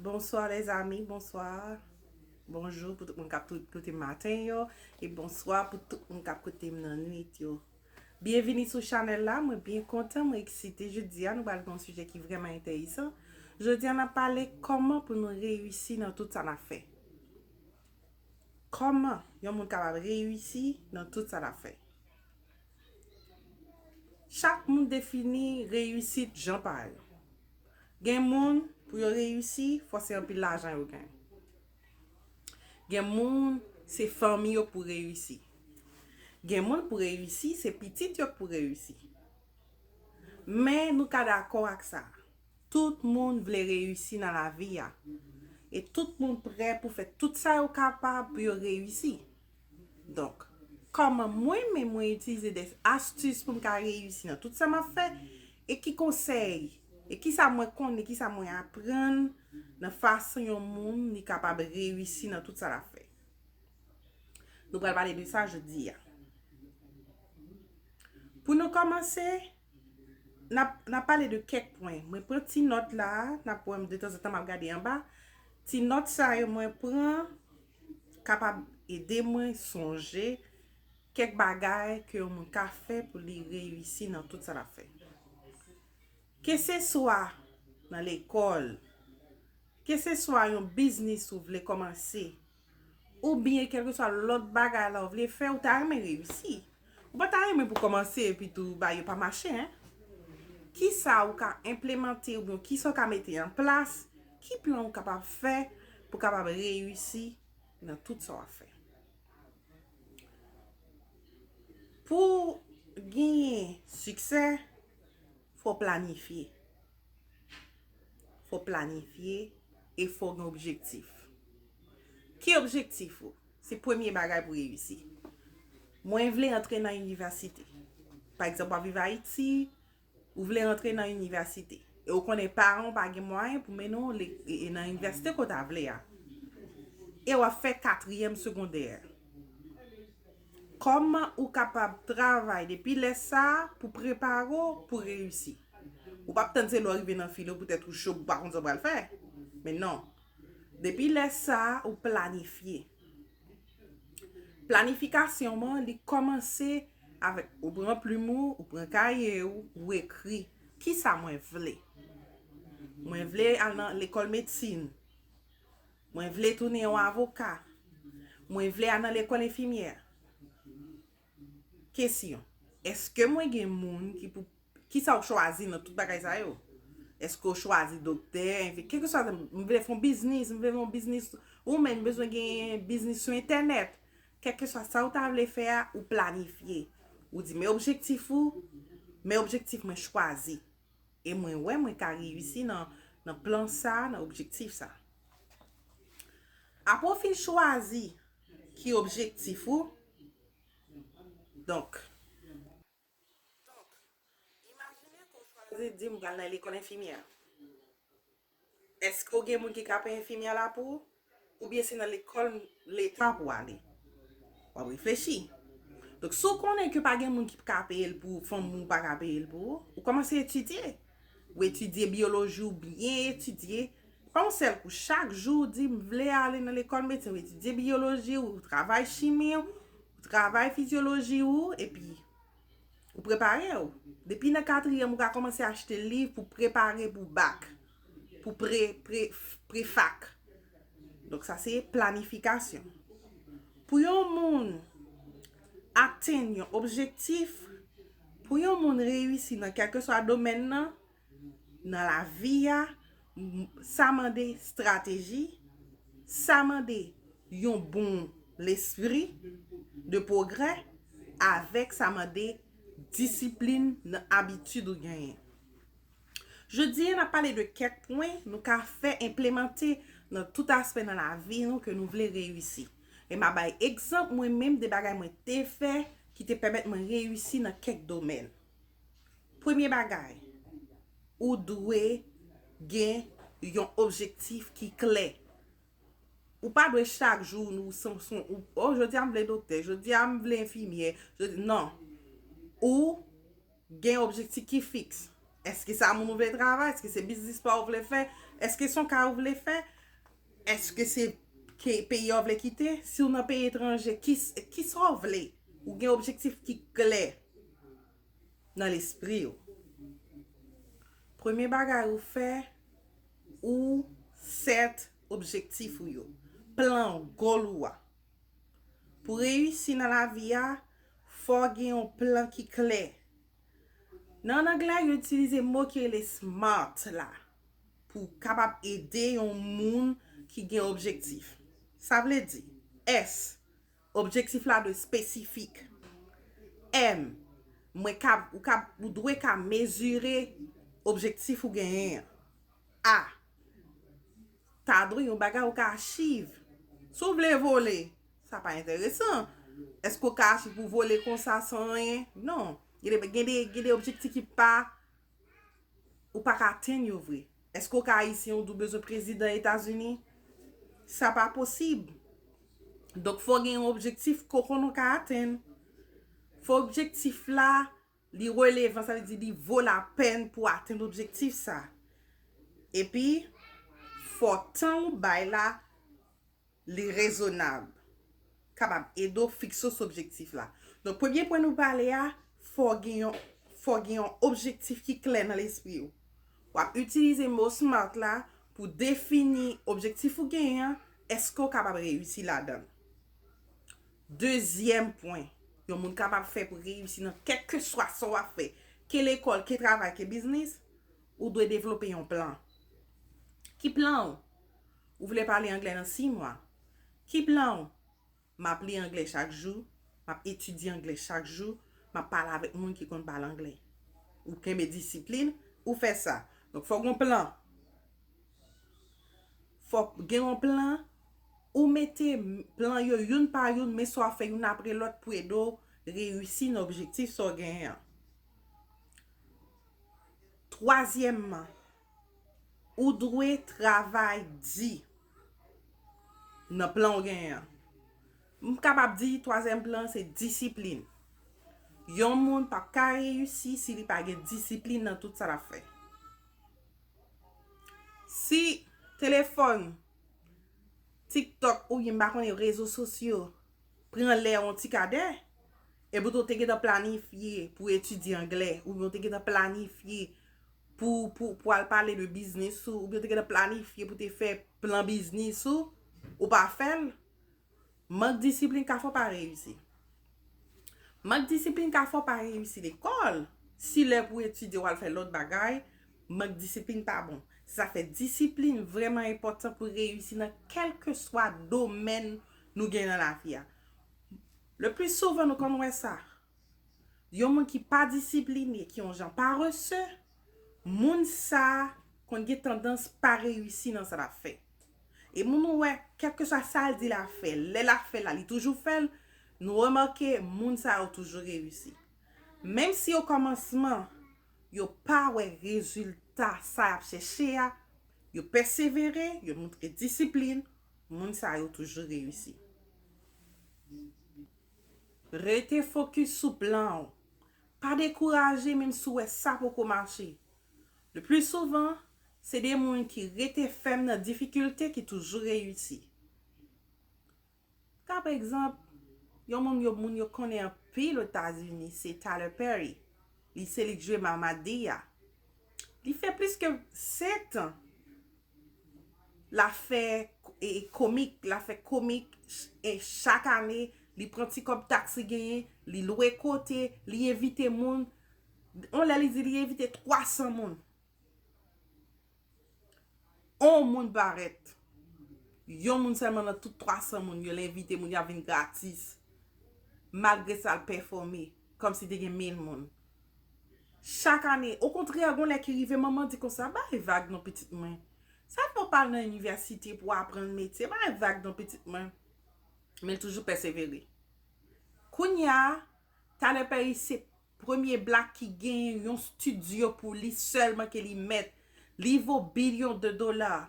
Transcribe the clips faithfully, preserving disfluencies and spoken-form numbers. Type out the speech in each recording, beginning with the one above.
Bonsoir les amis, bonsoir. Bonjou pou tout moun k ap tou- koute m maten yo, e bonswa pou tout moun k ap koute m nan nwit yo. Byenvini sou chanèl la, mwen byen kontan, mwen eksite. Jodi a, nou pral gen yon sijè ki vrèman enteresan. Jodi a, n ap pale kòman pou nou reyisi nan tout sa n ap fè. Kòman yon moun kapab reyisi nan tout sa l ap fè? Chak moun defini reyisit jan pa yo. Gen moun, pou yo reyisi, fò se anpil lajan yo genyen. Gen moun, se fanmi yo pou reyisi. Gen moun pou reyisi, se pitit yo pou reyisi. Men nou ka dakò ak sa. Tout moun vle reyisi nan lavi a. E tout moun prè pou fè tout sa yo kapab pou yo reyisi. Donk, kòman mwen menm mwen itilize de astis pou m ka reyisi nan tout sa m ap fè? E ki konsèy? E kisa mwen konnen, kisa mwen aprann nan fason yon moun li kapab reyisi nan tout sa l ap fè? Nou pral pale de sa jodi a. Pou nou kòmanse, n ap, n ap pale de kèk pwen. Mwen pran ti nòt la, n ap wè m detanzantan m ap gade anba. Ti nòt sa yo mwen pran kapab ede mwen sonje kèk bagay ke yon moun ka fè pou li reyisi nan tout sa l ap fè. Keseswa nan lekòl, keseswa yon biznis ou vle kòmanse, oubyen kèlkeswa lòt bagay la ou vle fè, ou ta renmen reyisi. Ou pa ta renmen pou kòmanse epi tou bagay yo pa mache, en? Kisa ou ka enplemante oubyen kisa ou ka mete an plas? Ki plan ou kapab fè pou kapab reyisi nan tout sa w ap fè? Pou genyen siksè, fò w planifye. Fò w planifye e fò w gen objektif. Ki objektif ou? Se premye bagay pou reyisi. Mwen vle antre nan inivèsite. Pa egzanp, w ap viv Ayiti, ou vle antre nan inivèsite. E ou konnen paran w pa gen mwayen pou mennen w le- e- e nan inivèsite ke w ta vle a. E w ap fè katriyèm segondè. Kòman ou kapab travay depi lè sa a pou prepare w pou reyisi? Ou p ap tann se lè w rive nan file w poutèt ou cho, ou pa konn sa w pral fè. Men non. Depi lè sa a, ou planifye. Planifikasyon an, li kòmanse avèk ou pran plim ou, ou pran kaye ou, ou ekri. Kisa mwen vle? Mwen vle al nan lekòl medsin. Mwen vle tounen yon avoka. Mwen vle al nan lekòl enfimyè. Kesyon. Èske mwen gen moun ki pou, kisa w chwazi nan tout bagay sa yo? Èske w chwazi doktè, enfe- kèlkeswa, m vle fè yon biznis, m vle fè yon biznis, ou menm bezwen gen biznis sou entènèt. Kèlkeswa sa ou ta vle fè a, ou planifye. Ou di, men objektif ou, men objektif mwen chwazi. E mwen wè mwen ka reyisi nan, nan plan sa, nan objektif sa. Apre w fin chwazi ki objektif ou, donk, donk, imajine ke w chwazi di m pral nan lekòl enfimyè. Èske w gen moun ki ka peye enfimyè la pou ou? Oubyen se nan lekòl leta pou w ale? W ap reflechi. Donk, si w konnen ke pa gen moun ki ka peye l pou ou, fanmi w pa ka peye l pou ou, ou kòmanse etidye. Ou etidye biyoloji, ou byen etidye. Pa yon sèl kou, chak jou ou di, m vle ale nan lekòl medsen, ou etidye biyoloji, ou travay chimi, ou travay fizyoloji ou, epi ou prepare w. Depi nan katriyèm, ou ka kòmanse achte liv pou prepare pou bak, pou pre, pre, pre fak. Donk, sa se planifikasyon. Pou yon moun atenn yon objektif, pou yon moun reyisi nan kèlkeswa domèn nan, nan lavi a, m- sa mande estrateji, sa mande yon bon lespri de pwogrè, avèk sa mande disiplin nan abitid ou genyen. Jodi a, n ap pale de kèk pwen nou ka fè enplemante nan tout aspè nan lavi nou ke nou vle reyisi. E m a bay egzanp mwen menm de bagay mwen te fè ki te pèmèt mwen reyisi nan kèk domèn. Premye bagay, ou dwe gen yon objektif ki klè. Ou pa dwe chak jou nou son, son, ou, oh, jodi a m vle doktè, jodi a m vle enfimyè, jodi, non. Ou gen objektif ki fiks. Èske se a moun ou vle travay? Èske se biznis pa ou vle fè? Èske se yon kay ou vle fè? Èske se ke peyi a w vle kite? Si w nan peyi etranje, ki, ki sa w vle? Ou gen objektif ki klè nan lespri w. Premye bagay ou fè, ou sèt objektif ou yo. Plan w, goal ou a. Pou reyisi nan lavi a, fò w gen yon plan ki klè. Nan anglè, yo itilize mo ki rele smart la pou kapab ede yon moun ki gen objektif. Sa vle di, S, objektif la dwe espesifik. M, mwen ka, ou ka, ou dwe ka mezire objektif ou genyen an. A, ta dwe yon bagay ou ka achieve. Si w vle vole, sa pa enteresan. Èske w ka achieve pou vole konsa san anyen? Non. Gen de, gen de, gen de objektif ki pa, ou pa ka atenn yo vre. Èske w ka ayisyen ou di w bezwen prezidan Etazini? Sa pa posib. Donk, fò w gen yon objektif ke w konnen w ka atenn. Fò objektif la, li relevan, sa vle di li vo lapèn pou atenn objektif sa. Epi, fò tan ou bay la, li rezonab. Kapab ede w fikse sou objektif la. Donk, premye pwen nou pale a, fò w gen yon, fò w gen yon objektif ki klè nan lespri w. W ap itilize mo smart la pou defini objektif ou genyen an, èske w kapab reyisi ladan l? Dezyèm pwen, yon moun kapab fè pou reyisi nan kèlkeswa sa w ap fè, ke lekòl, ke travay, ke biznis, ou dwe devlope yon plan. Ki plan w? Ou vle pale anglè nan sis mwa. Ki plan w? M ap li anglè chak jou, m ap etidye anglè chak jou, m ap pale avèk moun ki konn pale anglè. Ou kenbe disiplin, ou fè sa. Donk, fò w gen yon plan. Fò w gen yon plan, ou mete plan yo youn pa youn, men sa w ap fè youn apre lòt pou ede w reyisi nan objektif sa w genyen an. Twazyèmman, ou dwe travay di nan plan w genyen an. M kapab di twazyèm plan se disiplin. Yon moun p ap ka reyisi si li pa gen disiplin nan tout sa l ap fè. Si telefòn, TikTok oubyen m pa konnen rezo sosyo pran lè yon ti kadè, epi w te gentan planifye pou etidye anglè, oubyen w te gentan planifye pou, pou, pou al pale de biznis ou, oubyen w te gentan planifye pou te fè plan biznis ou, ou pa fè l, mank disiplin ka fè w pa reyisi. Mank disiplin ka fè w pa reyisi lekòl. Si lè pou etidye w al fè lòt bagay, mank disiplin pa bon. Se sa fè disiplin vrèman enpòtan pou reyisi nan kèlkeswa domèn nou gen nan lavi a. Le pli souvan, nou konn wè sa. Yon moun ki pa disipline, ki yon jan parese, moun sa a konn gen tandans pa reyisi nan sa l ap fè. E moun ou wè, kèlkeswa sa l di l ap fè, lè l ap fè l la, li toujou fè l, nou remake moun sa yo toujou reyisi. Menm si okòmansman, yo pa wè rezilta sa y ap chèche a, yo pèsevere, yo montre disiplin, moun sa yo toujou reyisi. Rete fokis sou plan w. Pa dekouraje menm si w wè sa poko mache. Le pli souvan, se de moun ki rete fèm nan difikilte ki toujou reyisi. Ka pa egzanp, yon moun yo, moun yo konnen anpil Ozetazini, se Tyler Perry. Li se li k jwe Mama Dia. Li fè plis ke sèt an l ap fè, e, komik, l ap fè komik, e chak ane, li pran ti kòb taks li genyen, li lwe kote, li envite moun. On lè li di li envite twa san moun. On moun parèt. Yon moun sèlman nan tout twa san moun yo, l envite moun, y ap vin gratis. Malgre sa, l pèfòme, kòmsi te gen mil moun. Chak ane, okontrè, gon lè ki rive, manman di konsa, "Bay vag non, pitit mwen. Sa fè w pa al nan inivèsite pou w aprann metye, bay vag non, pitit mwen." Men l toujou pèsevere. Kounye a, Tyler Perry se premye blak ki genyen yon estidyo pou li sèlman ke li mèt. Li vo bilyon de dola.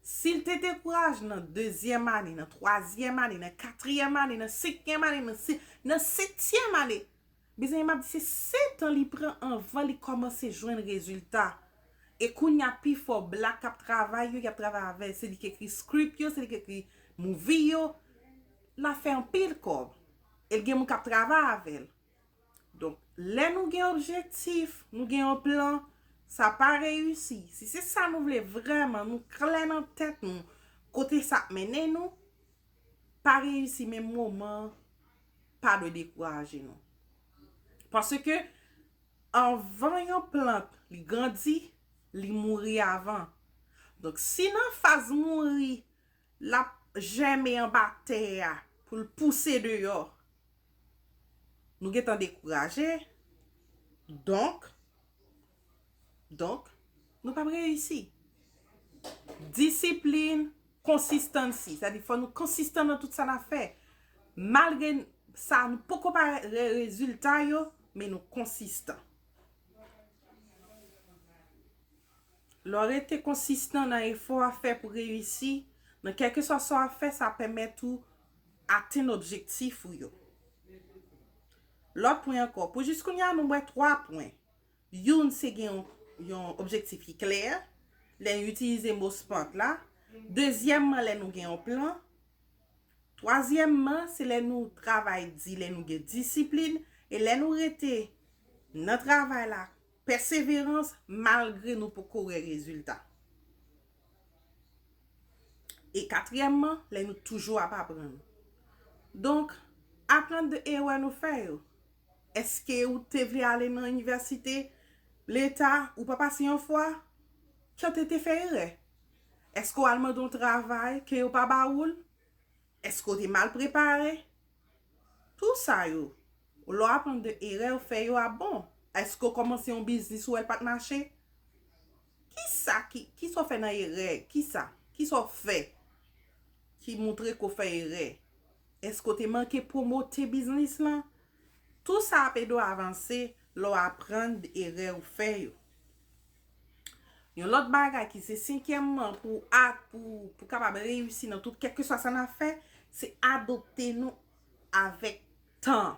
Si l te dekouraje nan dezyèm ane, nan twazyèm ane, nan katriyèm ane, nan senkyèm ane, nan si-, nan setyèm ane, mezanmi, m ap di se sèt an li pran anvan li kòmanse jwenn rezilta. E kounye a pifò black k ap travay yo, y ap travay avè l. Se li k ekri script yo, se li k ekri movie yo. L ap fè anpil kòb. E l gen moun k ap travay avè l. Donk, lè nou gen objektif, nou gen yon plan, sa pa reyisi. Si se sa nou vle vrèman, nou klè nan tèt nou, kote sa ap mennen nou, pa reyisi menm moman, pa dwe dekouraje nou. Paske anvan yon plant li grandi, li mouri avan. Donk, si nan faz mouri, l ap jèmen anba tè a pou l pouse deyò, nou gentan dekouraje. Donk, donk, nou p ap reyisi. Disiplin, consistency. Sa di fò nou konsistan nan tout sa n ap fè. Malgre sa, nou poko pa wè rezilta yo, men nou konsistan. Lè w rete konsistan nan efò w ap fè pou reyisi, nan kèlkeswa sa w ap fè, sa pèmèt ou atenn objektif ou yo. Lòt pwen ankò, pou jis kounye a, nou wè twa pwen. Youn, se gen yon, yon objektif ki klè, lè n itilize mo SMART la. Dezyèmman, lè nou gen yon plan. Twazyèmman, se lè nou travay di, lè nou gen disiplin, e lè nou rete nan travay la, pèseverans, malgre nou poko wè rezilta. E katriyèmman, lè nou toujou ap aprann. Donk, aprann de erè nou fè yo. Èske ou te vle ale nan inivèsite leta, ou pa pase yon fwa, ke w te, te fè erè? Èske w al mande yon travay ke yo pa ba ou l? Èske w te mal prepare? Tou sa yo, lè w aprann de erè w fè yo ap bon. Èske w kòmanse yon biznis ou wè l pa t mache? Kisa ki, kisa w fè nan erè? Kisa? Kisa w fè ki montre ke w fè erè? Èske w te manke pwomote biznis lan? Tou sa ap ede w avanse lè w aprann de erè ou fè yo. Yon lòt bagay ki se senkyèmman pou a, pou, pou kapab reyisi nan tout kèlkeswa sa n ap fè, se adopte nou avèk tan.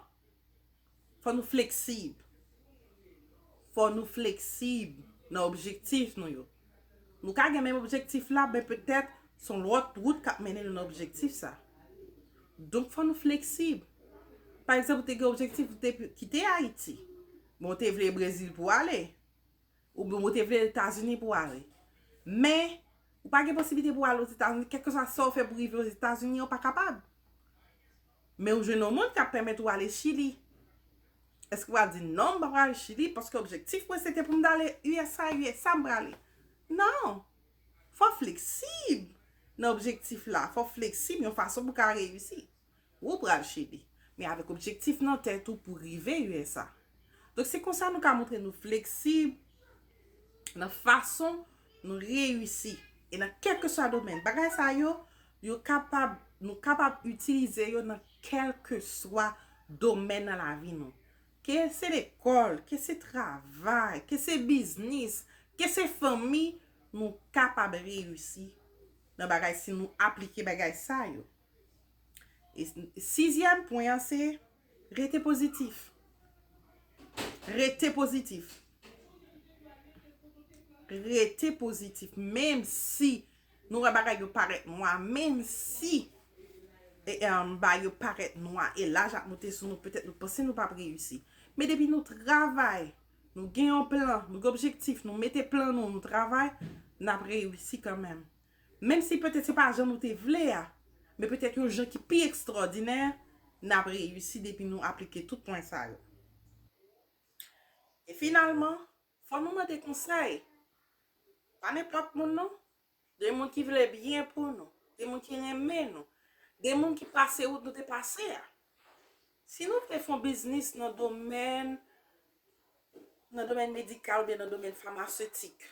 Fò nou fleksib. Fò nou fleksib nan objektif nou yo. Nou ka gen menm objektif la, men petèt se yon lòt wout k ap mennen nou nan objektif sa. Donk, fò nou fleksib. Pa egzanp, ou te gen objektif, ou te kite Ayiti. Bon, ou te vle Brezil pou w ale. Oubyen ou te vle Etazini pou w ale. Men, ou pa gen posiblite pou w ale Ozetazini, kèlkeswa sa w fè pou rive Ozetazini, ou pa kapab. Men ou jwenn yon moun k ap pèmèt ou ale Chili. Èske w pral di, "Non, m pa pral Chili, paske objektif mwen se te pou m t ale U S A, U S A m prale"? Non. Fò w fleksib nan objektif la. Fò w fleksib yon fason pou w ka reyisi. Ou pral Chili, men avèk objektif nan tèt ou pou rive U S A. Donk, se konsa nou ka montre nou fleksib nan fason nou reyisi. E nan kèlkeswa domèn, bagay sa yo, yo kapab, nou kapab itilize yo nan kèlkeswa domèn nan lavi nou. Ke se lekòl, ke se travay, ke se biznis, ke se fanmi, nou kapab reyisi nan bagay si nou aplike bagay sa yo. E sizyèm pwen an se rete pozitif. Rete pozitif. Rete pozitif. Menm si nou wè bagay yo parèt nwa, menm si e, e, bagay yo parèt nwa, e laj ap monte sou nou, petèt nou panse nou p ap reyisi. Men depi nou travay, nou gen yon plan, nou gen objektif, nou mete plan nou, nou travay, n ap reyisi kanmenm. Menm si petèt se pa jan nou te vle a, men petèt yon jan ki pi ekstwòdinè, n ap reyisi depi nou aplike tout pwen sa yo. E finalman, fò nou mande konsèy. Pa nenpòt moun non. De moun ki vle byen pou nou. De moun ki renmen nou. De moun ki pase wout nou te pase a. Si nou vle fè yon biznis nan domèn, nan domèn medikal oubyen nan domèn famasetik,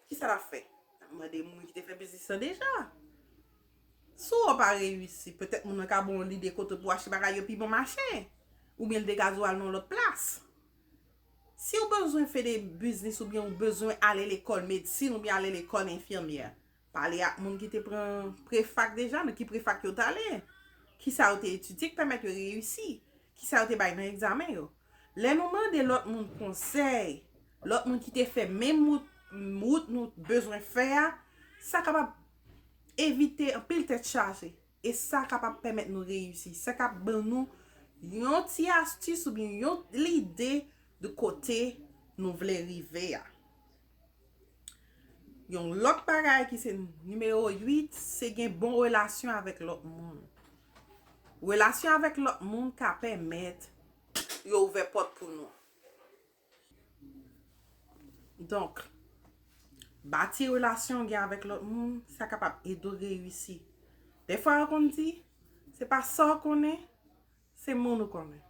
kisa n ap fè? N ap mande moun ki te fè biznis lan deja. Si w pa reyisi, petèt moun nan ka ba w lide kote pou w achte bagay yo pi bon mache, oubyen l degaze w al nan yon lòt plas. Si w bezwen fè de biznis oubyen w bezwen ale lekòl medsin oubyen ale lekòl enfimyè, pale ak moun ki te pran prefak deja, nan ki prefak yo t ale, kisa yo te etidye k pèmèt yo reyisi, kisa yo te bay nan egzamen yo. Lè nou mande lòt moun konsèy, lòt moun ki te fè menm wout wout nou bezwen fè a, sa kapab evite anpil tèt chaje. E sa kapab pèmèt nou reyisi. Sa k ap ban nou yon ti astis oubyen yon lide de kote nou vle rive a. Yon lòt bagay ki se nimewo uit, se gen bon relasyon avèk lòt moun. Relasyon avèk lòt moun ka pèmèt yo ouvè pòt pou nou. Donk, bati relasyon w gen avèk lòt moun, sa kapab ede w reyisi. Dèfwa yo konn di, se pa sa w konnen, se moun ou konnen.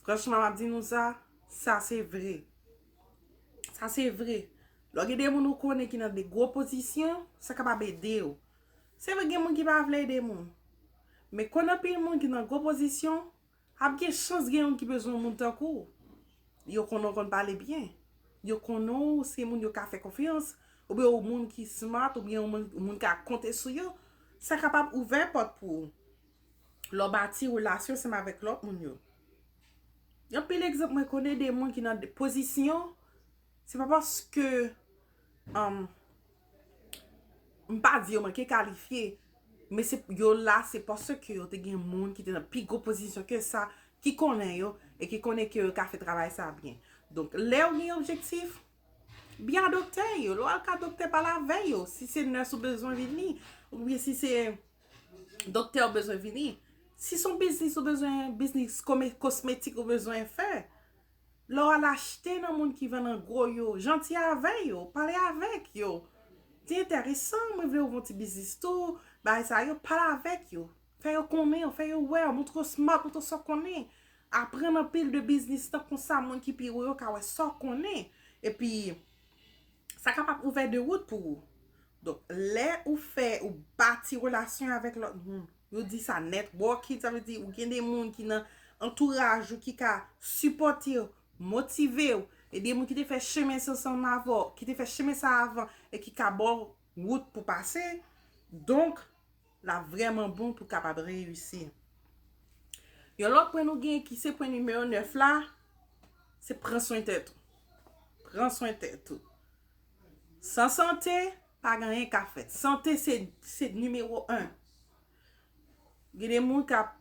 Franchman, m ap di nou sa, sa se vre. Sa se vre. Lè w gen de moun ou konnen ki nan de gwo pozisyon, sa kapab ede w. Se vre gen moun ki pa vle ede moun. Men konn anpil moun ki nan gwo pozisyon, ap gen chans gen youn ki bezwen yon moun tankou w. Yo konnen w konn pale byen. Yo konnen w se moun yo ka fè konfyans, oubyen yon moun ki smart, oubyen yon moun, yon moun ka konte sou yo. Sa kapab ouvè pòt pou ou. Lè w bati relasyon ansanm avèk lòt moun yo. Gen anpil egzanp mwen konnen de moun ki nan de pozisyon, se pa paske, um, m pa di yo manke kalifye, men se, yo la, se paske yo te gen moun ki te nan pi gwo pozisyon ke sa, ki konnen yo, e ki konnen ke yo ka fè travay sa byen. Donk, lè w gen objektif, byen a doktè yo. Lè w al ka doktè, pale avè yo. Si se nès ou bezwen vini, oubyen si se doktè ou bezwen vini. Si se yon biznis ou bezwen, biznis kome-, kosmetik ou bezwen fè, lè w al achte nan moun ki vann an gwo yo, janti avè yo, pale avèk yo. Di enteresan, mwen vle ouvri yon ti biznis tou, bagay sa yo, pale avèk yo. Fè yo konnen, fè yo wè, montre yo smart, montre yo sa w konnen. Aprann anpil de biznis tan konsa, moun ki pi wo yo ka wè sa w konnen. Epi, sa kapab ouvè de wout pou ou. Donk, lè ou fè, ou bati relasyon avèk lòt moun, yo di sa networking, sa vle di ou gen de moun ki nan antouraj ou ki ka sipòte w, motive w, e de moun ki te fè chemen sa ansanm avè w, ki te fè chemen sa avan e ki ka ba w wout pou pase. Donk, l ap vrèman bon pou kapab reyisi. Yon lòt pwen nou gen ki se pwen nimewo nèf la, se pran swen tèt ou. Pran swen tèt ou. San sante, pa gen anyen ka fèt. Sante se, se nimewo en. Gen de moun k ap,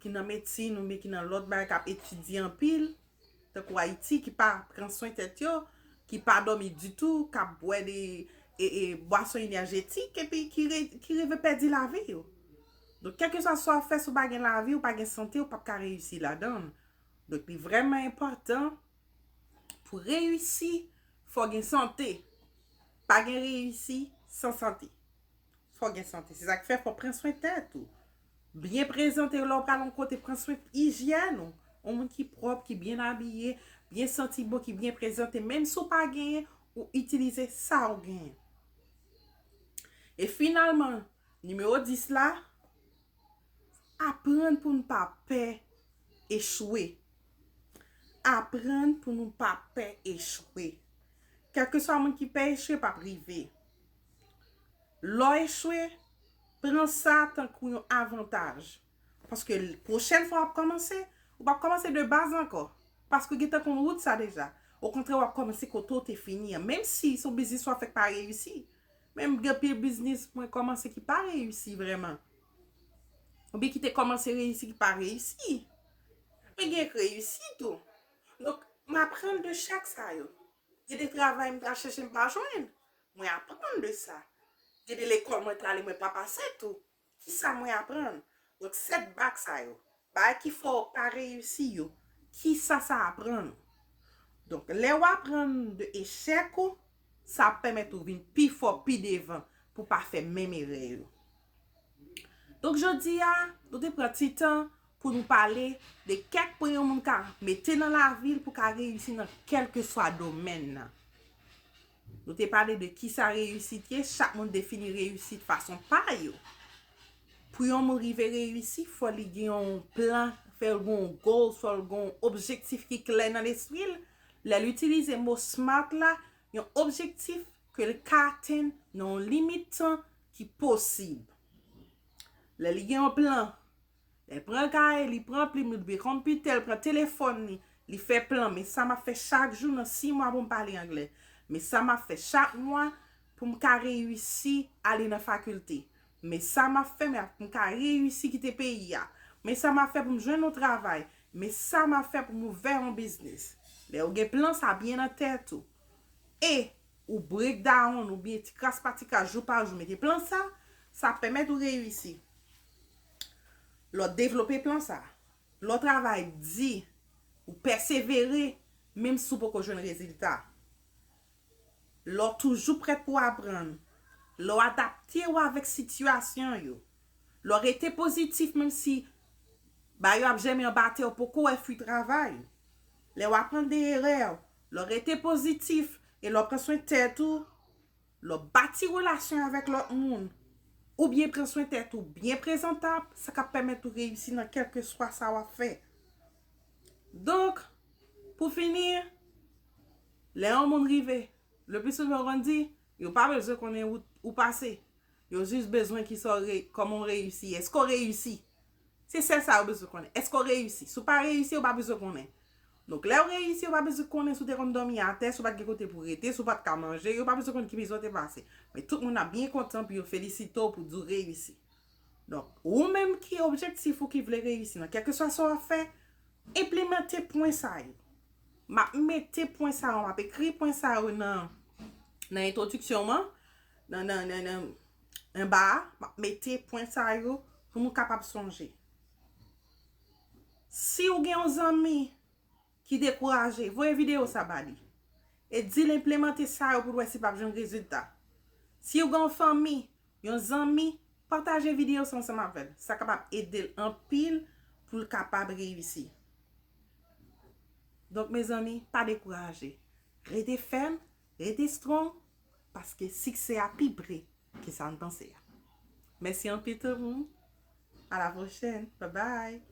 ki nan medsin oubyen ki nan lòt bagay k ap etidye anpil, tankou Ayiti, ki pa pran swen tèt yo, ki pa dòmi ditou, k ap bwè de, e, e, bwason enèjetik, epi ki re-, ki rive pèdi lavi yo. Donk, kèlkeswa sa w ap fè, si w pa gen lavi, ou pa gen sante, ou p ap ka reyisi ladan l. Donk, li vrèman enpòtan pou reyisi, fò gen sante. Pa gen reyisi san sante. Fò gen sante. Se sa k fè fò pran swen tèt ou. Byen prezante w lè w pral yon kote, pran swen ijyèn ou. Yon moun ki pwòp, ki byen abiye, byen santi bon, ki byen prezante. Menm si w pa genyen, ou itilize sa w genyen. E finalman, nimewo dis la, aprann pou n pa pè echwe. Aprann pou nou pa pè echwe. Kèlkeswa moun ki pè echwe p ap rive. Lè w echwe, pran sa tankou yon avantaj. Paske l-, pwochèn fwa w ap kòmanse, ou p ap kòmanse de baz ankò. Paske w gentan konn wout sa deja. Okontrè, w ap kòmanse kote w te fini an. Menm si se yon biznis w ap fè k pa reyisi. Menm gen pil biznis mwen kòmanse ki pa reyisi vrèman. Oubyen ki te kòmanse reyisi ki pa reyisi. Men gen k reyisi tou. Donk, m aprann de chak sa yo. Gen de travay m t al chèche m pa jwenn. Mwen aprann de sa. Gen de lekòl mwen t ale mwen pa pase tou. Kisa mwen aprann? Donk, sèt bak sa yo. Bagay ki fè w pa reyisi yo. Kisa sa aprann ou? Donk, lè w aprann de echèk ou, sa ap pèmèt ou vin pi fò, pi devan, pou pa fè menm erè yo. Donk, jodi a, nou te pran ti tan pou nou pale de kèk pwen yon moun ka mete nan lavi l pou ka reyisi nan kèlkeswa domèn nan. Nou te pale de kisa reyisit ye, chak moun defini reyisit fason pa yo. Pou yon moun rive reyisi, fò li gen yon plan, fò l gen yon goal, fò l gen yon objektif ki klè nan lespri l. Lè l itilize mo smart la, yon objektif ke l ka atenn nan yon limit tan ki posib. Lè li gen yon plan, lè l pran kaye, li pran plim, li oubyen konpitè, li pran telefòn li, li fè plan, men sa m ap fè chak jou nan sis mwa pou m pale anglè. Men sa m ap fè chak mwa pou m ka reyisi ale nan fakilte. Men sa m ap fè pou m ka reyisi kite peyi a. Men sa m ap fè pou m jwenn yon travay. Men sa m ap fè pou m ouvè yon biznis. Lè ou gen plan sa byen nan tèt ou, e ou break down oubyen ti kras pa ti kras, jou pa jou, mete plan sa, sa pèmèt ou reyisi. Lè w devlope plan sa, lè w travay di, ou pèsevere, menm si w poko jwenn rezilta. Lè w toujou prèt pou aprann. Lè w adapte w avèk sitiyasyon yo. Lè w rete pozitif menm si bagay yo ap jèmen anba tè, ou poko wè fwi travay. Lè w aprann de erè w. Lè w rete pozitif e lè w pran swen tèt ou, lè w bati relasyon avèk lòt moun, oubyen pran swen tèt ou byen prezantab, sa k ap pèmèt ou reyisi nan kèlkeswa sa w ap fè. Donk, pou fini, lè yon moun rive, le pli souvan yo konn di, yo pa bezwen konnen ou, ou pase. Yo jis bezwen ki sa w re, kòman w reyisi. Èske w reyisi? Se sèl sa yo bezwen konnen. Èske w reyisi? Si w pa reyisi, yo pa bezwen konnen. Donk, lè w reyisi, yo pa bezwen konnen si w te konn dòmi atè, si w pa t gen kote pou w rete, si w pa t ka manje, yo pa bezwen konn ki mizè w te pase. Men tout moun ap byen kontan pou yo felisite w pou di w reyisi. Donk, ou menm ki objektif ou ki vle reyisi nan kèlkeswa sa w ap fè, enplimante pwen sa yo. M ap mete pwen sa yo, m ap ekri pwen sa yo nan, nan entwodiksyon an, nan, nan, nan, nan, anba a, m ap mete pwen sa yo pou nou kapab sonje. Si w gen yon zanmi ki dekouraje, voye videyo sa ba li. E di l enplimante sa yo pou l wè si l p ap jwenn rezilta. Si w gen yon fanmi, yon zanmi, pataje videyo sa ansanm avè l. Sa kapab ede l anpil pou l kapab reyisi. Donk, mezanmi, pa dekouraje. Rete fèm, rete strong, paske siksè a pi pre ke sa n panse a. Mèsi anpil tout moun. A la pwochèn. Bye bye.